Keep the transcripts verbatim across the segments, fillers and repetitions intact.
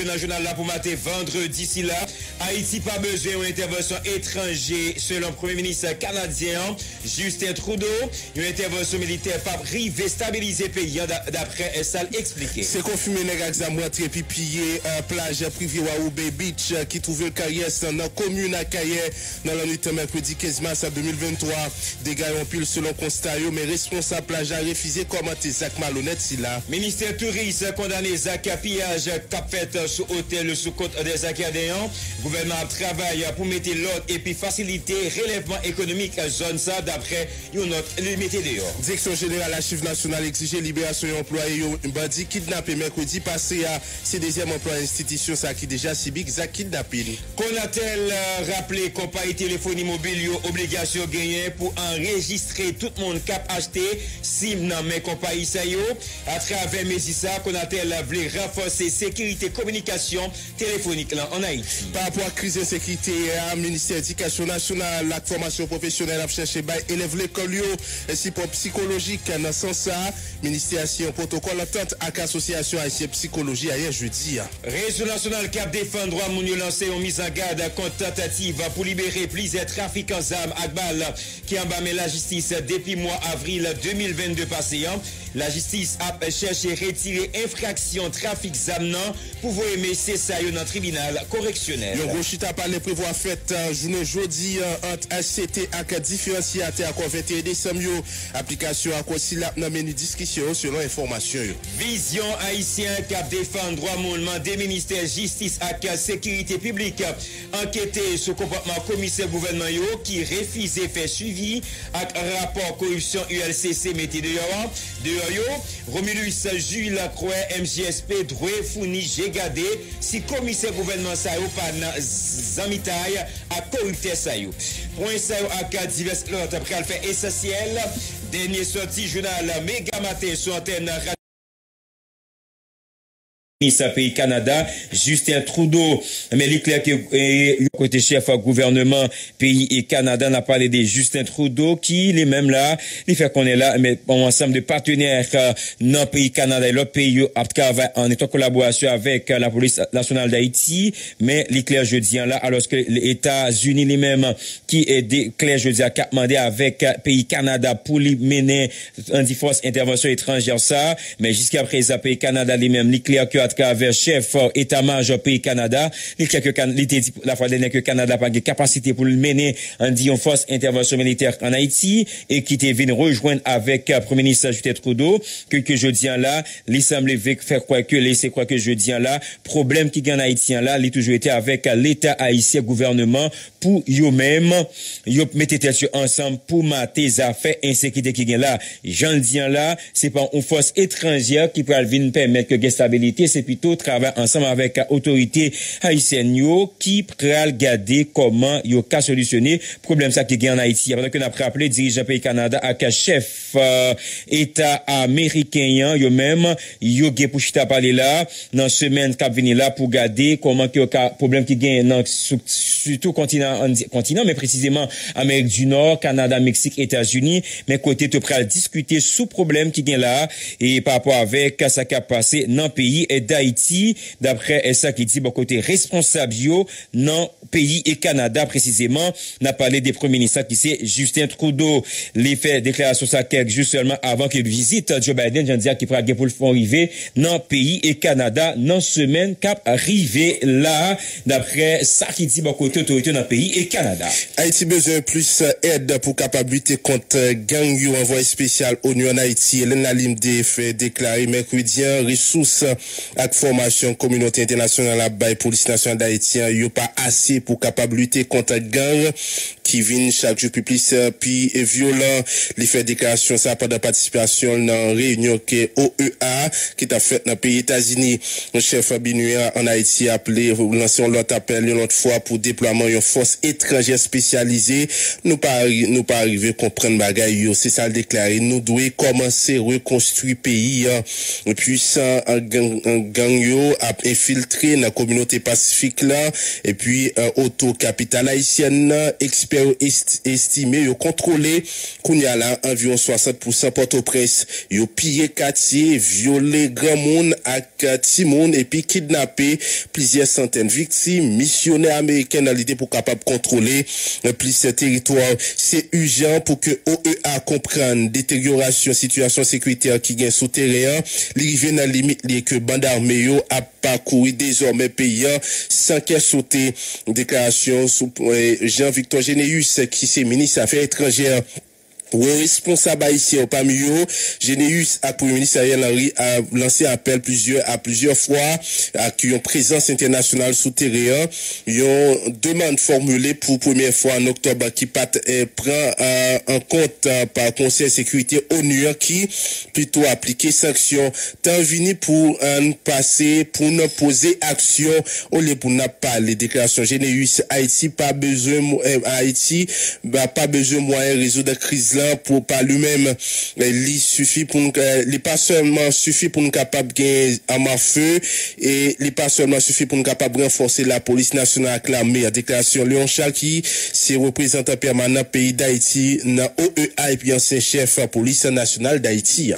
Nan jounal la pou maten vandredi sila, Ayiti pa bezwen yon entèvansyon etranje, selon Premye Minis kanadyen an, Justin Trudeau. Yon entèvansyon militè p ap rive stabilize peyi an, da-, daprè sa l eksplike. Se konfime nèg ak zam rantre pi piye, eh, plaj prive Wawobe Beach, eh, ki twouve l Karyès nan komin Akayè nan lannwit mèkredi kenz mas de mil venntwa. Dega yo anpil selon konsta yo, men responsab plaj la refize kòmante zak malonèt sila. Ministè Touris kondane zak piyaj k ap fèt sou otèl sou kont dèzakadyen an. Gouvènman ap travay pou mete lòd epi fasilite relèvman ekonomik zòn sa, daprè yon nòt li mete deyò. Direksyon Jeneral Achiv Nasyonal egzije liberasyon yon anplwaye yon bandi kidnape mèkredi pase a. Se dezyèm anplwaye enstitisyon sa ki deja sibi zak kidnapin. Conatel, euh, raple konpayi telefoni mobil yo obligasyon genyen pou anrejistre tout moun k ap achte sim nan men konpayi sa yo. Atravè mezi sa, Conatel vle ranfòse sekirite kominikasyon telefonik lan ann Ayiti. Pa rapò ak kriz ensekirite a, Ministè Edikasyon Nasyonal ak Fòmasyon Pwofesyonèl ap chèche bay elèv lekòl yo sipò sikolojik. Nan sans sa, ministè a siyen yon pwotokòl antant ak Asosyasyon Ayisyen Psikoloji ayè jedi a. Rezo nasyonal k ap defann dwa moun yo lanse yon mizangad kont tantativ pou libere plizyè trafikan zam ak bal ki anba men lajistis depi mwa avril de mil vennde pase an. Lajistis ap chèche retire enfraksyon trafik zam nan pou voye mesye sa yo nan tribinal koreksyonèl. Yon gwo chita pale prevwa fèt, eh, jounen jodi a ant H C T ak diferan siyatè akò venteyen desanm yo. Aplikasyon akò sila ap nan meni diskisyon yo, selon enfòmasyon yo. Vizyon Ayisyen k ap defann dwa moun mande Ministè Jistis ak Sekirite Piblik ankete sou konpòtman komisè gouvènman yo ki refize fè swivi ak rapò koripsyon U L C C mete deyò an. Deyò yo, Romulus Jules kwè M J S P dwe founi je gade si komisè gouvènman sa yo pa nan zanmitay ak koriptè sa yo. Pwen sa yo ak divès lòt pral fè esansyèl dènye sòti jounal Mega Maten sou antèn Radyo Minis peyi Kanada, Justin Trudeau. Men li klè ke, eh, yon kote chèf gouvènman peyi e Kanada, n ap pale de Justin Trudeau, ki li menm la, li fè konnen la, men yon ansanm de patenè, eh, nan peyi Kanada e lòt peyi yo ap travay an etwat kolaborasyon avèk, eh, Lapolis Nasyonal d Ayiti, men li klè jodi an la, alòske Etazini li menm ki, eh, de-, klè jodi a k ap mande avèk, eh, peyi Kanada pou li mennen, ann di, fòs entèvansyon etranjè sa, men jiskaprezan peyi Kanada li menm, li klè ke atravè chèf, eh, eta majò peyi Kanada, li klè ke Kan-, li te di lafwa dènyè ke Kanada pa gen kapasite pou l mennen, ann di, yon fòs entèvansyon militè ann Ayiti, e ki te vin rejwenn avèk, eh, Premye Minis Justin Trudeau, ke, ke jodi an la, li sanble vle fè kwè ke, lese kwè ke jodi an la, pwoblèm ki gen ann Ayiti an la, li toujou rete avèk Leta ayisyen, gouvènman, pou yo menm, yo mete tèt yo ansanm pou mate zafè ensekirite ki gen la. Jan l di an la, se pa yon fòs etranjè ki pral vin pèmèt ke gen stabilite, se pito travay ansanm avèk otorite ayisyèn yo ki pral gade kòman yo ka solisyone pwoblèm sa ki gen ann Ayiti a. Pandan ke n ap raple, dirijan peyi Kanada ak chèf, eh, eta ameriken an, yo menm, yo gen pou chita pale la, nan semèn k ap vini la pou gade kòman ke yo ka, pwoblèm ki genyen nan sou, sitou kontinan, ann di, kontinan, men presizeman Amerik di Nò, Kanada, Meksik, Etazini, men kote yo pral diskite sou pwoblèm ki gen la, e pa rapò avèk sa k ap pase nan peyi Dayiti, daprè sa ki di bò kote responsab yo nan peyi e Kanada presizeman. N ap pale de Premye Minis la ki se Justin Trudeau. Li fè deklarasyon sa kèk jou sèlman avan ke vizit Joe Biden, jan di a, ki pral gen pou l fè yon rive nan peyi e Kanada nan semèn k ap rive la, daprè sa ki di bò kote otorite nan peyi e Kanada. Ayiti bezwen plis èd pou kapab lite kont gang yo. Anvwaye espesyal onu ann Ayiti, Hélène Lalime de fè deklare mèkredi an, resous ak fòmasyon kominote entènasyonal ap bay Polis Nasyonal d Ayiti an, yo pa ase pou kapab lite kont gang ki vin chak jou pi plis, eh, pi vyolan. Li fè deklarasyon sa pandan patisipasyon l nan reyinyon ke O E A ki t ap fèt nan peyi Etazini. Chèf BINUH an Ayiti aple, lanse yon lòt apèl yon lòt fwa pou deplwaman yon fòs etranjè espesyalize. Nou pa, nou pa rive konprann bagay yo, se sa l deklare. Nou dwe kòmanse rekonstwi peyi an. Pwisan gang, gang yo ap enfiltre nan kominote pasifik la, epi, eh, oto kapital ayisyèn nan. Ekspè Yo esti- estime yo kontwole kounye a la anviwon swasant pousan Pòtoprens. Yo piye katye, vyole granmoun ak timoun epi kidnape plizyè santèn viktim. Misyonè ameriken nan lide pou kapab kontwole plis teritwa. Se ijan pou ke O E A konprann deteryorasyon sitiyasyon sekirite ki gen sou teren an. Li rive nan limit li ke band ame yo ap pakouri dezòmè peyi an san kè sote. Deklarasyon sou Jean Victor Généus ki se minis afè etranjè. Wo responsab ayisyen yo, pami yo Généus ak Premye Minis Ariel Henry, a lanse apèl plizyè a plizyè fwa ak yon prezans entènasyonal sou teren an. Yon demann fòmile pou premyè fwa an oktòb ki pa t eh, pran eh, an kont eh, pa Konsèy Sekirite onu an ki pito aplike sanksyon. Tan vini pou n pase, pou n poze aksyon olye pou n ap pale. Deklarasyon Généus, Ayiti pa bezwen, Ayiti pa bezwen mwayen rezoud kriz lan pou pa li menm. Li sifi pou n, li pa sèlman sifi pou n kapab gen aman fe, e li pa sèlman sifi pou n kapab ranfòse lapolis nasyonal ak lame. Deklarasyon Léon Charles ki se reprezantan pèmanan peyi Dayiti nan O E A epi ansyen chèf polis nasyonal Dayiti.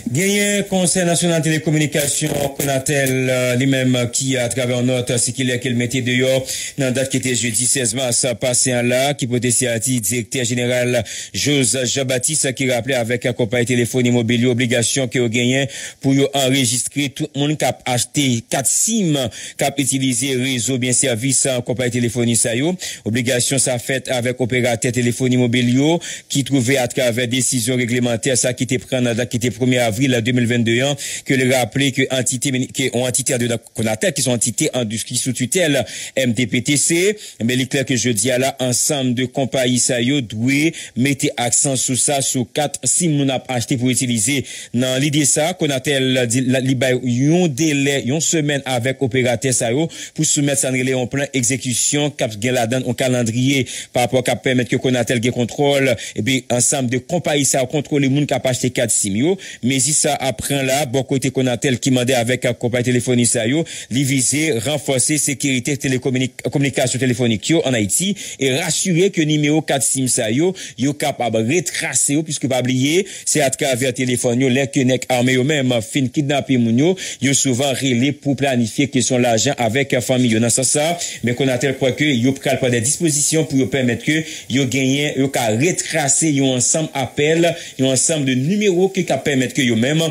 Genyen Konsèy Nasyonal Telekominikasyon, Konatel, li menm ki atravè yon nòt sikilè ke l mete deyò nan dat ki te jedi sèz mas pase an la, ki pote siyati direktè jeneral Jose Jean Baptiste, ki raple avèk konpayi telefoni mobil yo obligasyon ke yo genyen pou yo anrejistre tout moun k ap achte kat sim k ap itilize rezo byen sèvis konpayi telefoni sa yo. Obligasyon sa fèt avèk operatè telefoni mobil yo ki twouve atravè desizyon reglemantè sa ki te pran nan dat ki te premye avril de mil vennde an, ke l raple ke antite mini- ke yon antite andedan Konatel ki se yon antite an- ki sou titèl M T P T C. Men li klè ke jodi a la ansanm de konpayi sa yo dwe mete aksan sou sa, sou kat sim moun ap achte pou itilize. Nan lide sa, Konatel di li bay yon delè yon semèn avèk operatè sa yo pou soumèt sa n rele yon plan egzekisyon k ap gen ladan l yon kalandriye pa rapò k ap pèmèt ke Konatel gen kontwòl epi ansanm de konpayi sa yo kontwole moun k ap achte kat sim yo. Mezi sa ap pran la bò kote Konatel ki mande avèk konpayi telefoni sa yo, li vize ranfòse sekirite telekominik- kominikasyon telefonik yo ann Ayiti e rasire ke nimewo kat sim sa yo, yo kapab retrase yo, piske pa bliye, se atravè telefòn yo, lè ke nèg ame yo menm fin kidnape moun yo, yo souvan rele pou planifye kesyon lajan avèk fanmi yo. Nan sans sa, men Konatel kwè ke yo pral pran de dispozisyon pou yo pèmèt ke yo genyen, yo ka retrase yon ansanm apèl, yon ansanm de nimewo ki ka pèmèt ke yo menm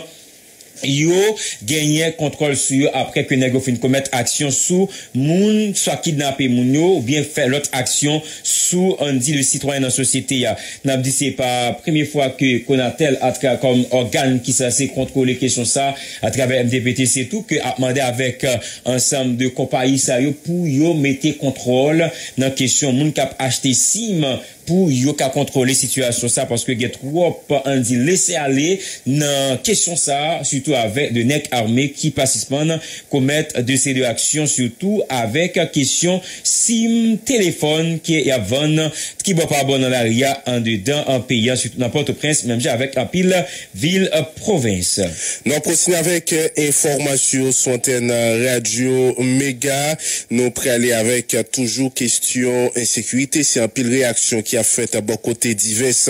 yo genyen kontwòl sou yo apre ke nèg yo fin komèt aksyon sou moun, swa kidnape moun yo, oubyen fè lòt aksyon sou, ann di, le sitwayen nan sosyete a. N ap di se pa premye fwa ke Konatel, atra- kòm ògàn ki sanse kontwole kesyon sa, atravè M T P T C tou, ke ap mande avèk, euh, ansanm de konpayi sa yo pou yo mete kontwòl nan kesyon moun k ap achte sim pou yo ka kontwole sitiyasyon sa, paske gen twòp, ann di, lese ale nan kesyon sa, sitou avèk de nèg ame ki pa sispann komèt de seri de aksyon, sitou avèk kesyon sim telefòn ke y ap vann ki bò pa bò nan lari a, andedan an peyi a, sitou nan Pòtoprens, menm jan avèk anpil vil, euh, pwovens. Nou ap kontinye avèk, euh, enfòmasyon sou antèn, euh, Radyo Mega. Nou prale avèk, euh, toujou kesyon ensekirite. Se anpil reyaksyon ki ap fèt bò kote divès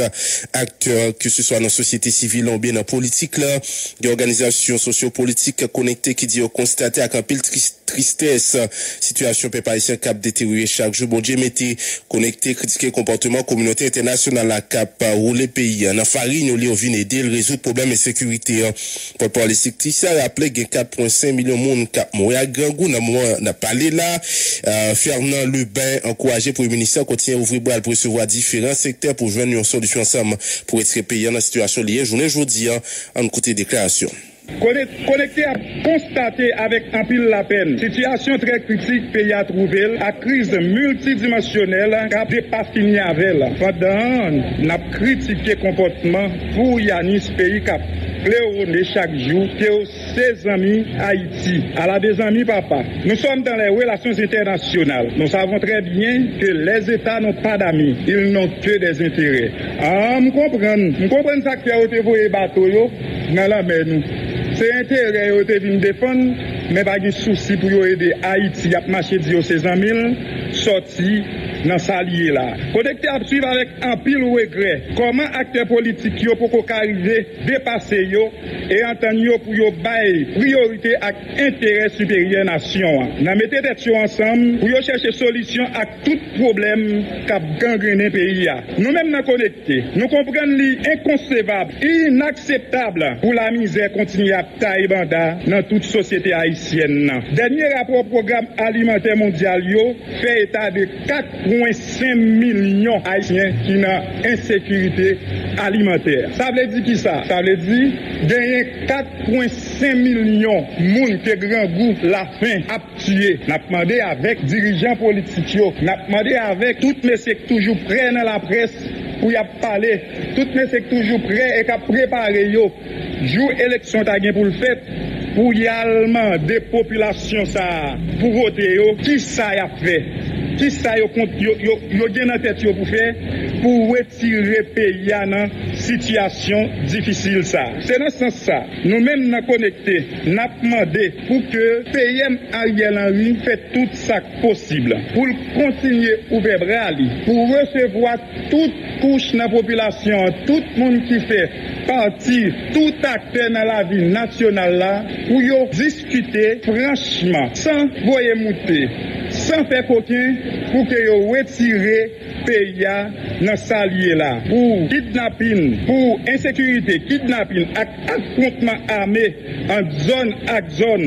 aktè, ke se swa nan sosyete sivil oubyen nan politik la. Gen òganizasyon sosyopolitik konekte ki di yo konstate ak anpil tris- tristès sitiyasyon pèp ayisyen k ap deteryore chak jou. Bondye mete konekte kritike konpòteman kominote entènasyonal la k ap woule peyi a nan farin olye yo vin ede l rezoud pwoblèm ensekirite an. Pòtpawòl estrikti sa raple gen kat pwen senk milyon moun k ap mouri ak grangou nan moman n ap pale la. Euh, Fernand Lubin ankouraje Premye Minis la kontinye ouvri bra l pou resevwa diferan sektè pou jwenn yon solisyon ansanm pou retire peyi a nan sitiyasyon li ye jounen jodi a. Ann koute deklarasyon. Kone- Konekte ap konstate avèk anpil lapèn sitiyasyon trè kritik peyi a twouve l ak kriz miltidimansyonèl k ap depafini avè l. Pandan n ap kritike konpòtman vouyènis peyi k ap klewone chak jou ke yo se zanmi Ayiti. Ala de zanmi papa. Nous sommes dans les relations internationales. Nous savons très bien que les États n'ont pas d'amis, ils n'ont que des intérêts. Ah, m konprann. M konprann sa k fè yo te voye bato yo nan lanmè nou. Se enterè yo te vin defann, men pa gen sousi pou yo ede Ayiti. Y ap mache di yo se zanmi l, sòti nan sa li ye la. Konekte ap swiv avèk anpil regrè kòman aktè politik yo poko ka rive depase yo e antann yo pou yo bay priyorite ak enterè siperyè nasyon an, nan mete tèt yo ansanm pou yo chèche solisyon ak tout pwoblèm k ap gangrennen peyi a. Nou menm nan Konekte, nou konprann li enkonsevab, inakseptab pou lamizè kontinye ap taye banda nan tout sosyete ayisyèn nan. Dènye rapò pwogram alimantè mondyal yo fè eta de kat pwen senk milyon Ayisyen ki nan ensekirite alimantè. Sa vle di ki sa? Sa vle di genyen kat pwen senk milyon moun ke grangou, lafen ap tiye. N ap mande avèk dirijan politik yo, n ap mande avèk tout mesye k toujou prè nan laprès pou y ap pale, tout mesye k toujou prè e k ap prepare yo jou eleksyon ta gen pou l fèt, pou y al mande popilasyon sa a pou vote yo, kisa y ap fè, kisa yo kont, yo, yo, yo gen nan tèt yo pou fè pou retire peyi a nan sitiyasyon difisil sa a. Se nan sans sa, nou menm nan Konekte, n ap mande pou ke P M Ariel Henry fè tout sa k posib pou l kontinye ouvè bra li pou resevwa tout kouch nan popilasyon an, tout moun ki fè pati, tout aktè nan lavi nasyonal la, pou yo diskite franchman, san voye moute, san fè koken, pou ke yo retire peyi a nan sa l ye la. Pou kidnapin, pou ensekirite, kidnapin ak afwontman ame ant zòn ak zòn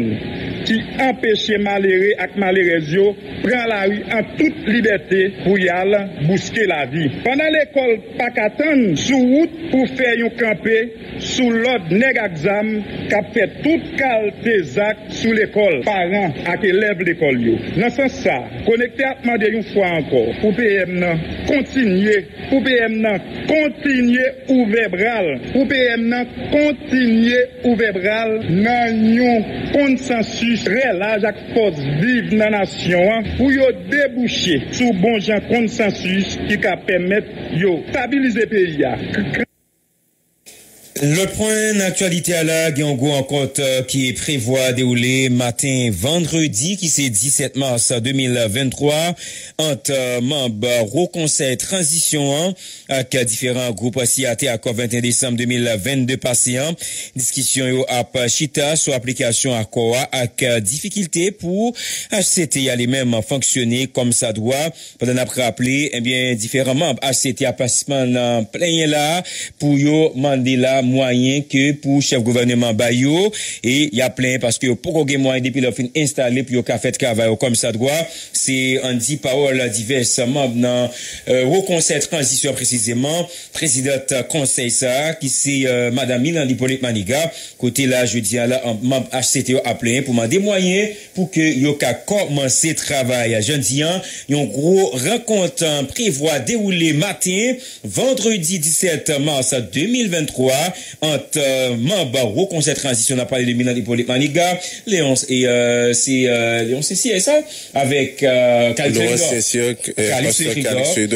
ki anpeche malere ak malerèz yo pran lari an tout libète pou y al bouske lavi. Pandan lekòl pa ka tann sou wout pou fè yon kanpe sou lòd nèg ak zam k ap fè tout kalte zak sou lekòl, paran ak elèv lekòl yo. Nan sans sa, Konekte ap mande yon fwa ankò pou P M nan kontinye, pou P M nan kontinye ouvè bra l, pou P M nan kontinye ouvè bra l nan yon konsansis trè laj ak fòs viv nan nasyon an pou yo debouche sou bon jan konsansis ki ka pèmèt yo stabilize peyi a. Lòt pwen nan aktyalite a la, gen yon gwo rankont, euh, ki prevwa dewoule maten vandredi, ki se disèt mas de mil venntwa, ant, euh, manb Wo Konsèy Tranzisyon an ak diferan gwoup siyatè akò venteyen desanm de mil vennde pase an. Diskisyon yo ap chita sou aplikasyon akò a ak difikilte pou H C T a li menm fonksyone kòm sa dwa. Pandan n ap raple, ebyen, diferan manb H C T a pa sispann plenyen la pou yo mande la mwayen ke pou chèf gouvèneman ba yo, e y ap plenyen paske yo poko gen mwayen depi lè yo fin enstale pou yo ka fè travay yo kòm sa dwa. Se an di pawòl divès manb nan, euh, Wo Konsèy Tranzisyon, presizeman, prezidant konsèy sa a, ki se, euh, madanm Milan Hyppolite Maniga, kote la, jodi a la, an, manb H C T yo ap plenyen pou mande mwayen pou ke yo ka kòmanse travay. Jan di an, yon gwo rankont, euh, prevwa dewoule maten vandredi disèt mas de mil venntwa ant, euh, manb Wo Konsèy Tranzisyon, n ap pale de Milan Hyppolite Maniga, Léon, e, euh, se, euh, Léon Cécieux, sa, avèk, euh, Calixte Léon Rigord. Cécieux, euh, Calixte Pasteur Rigord. Calixte Rigord.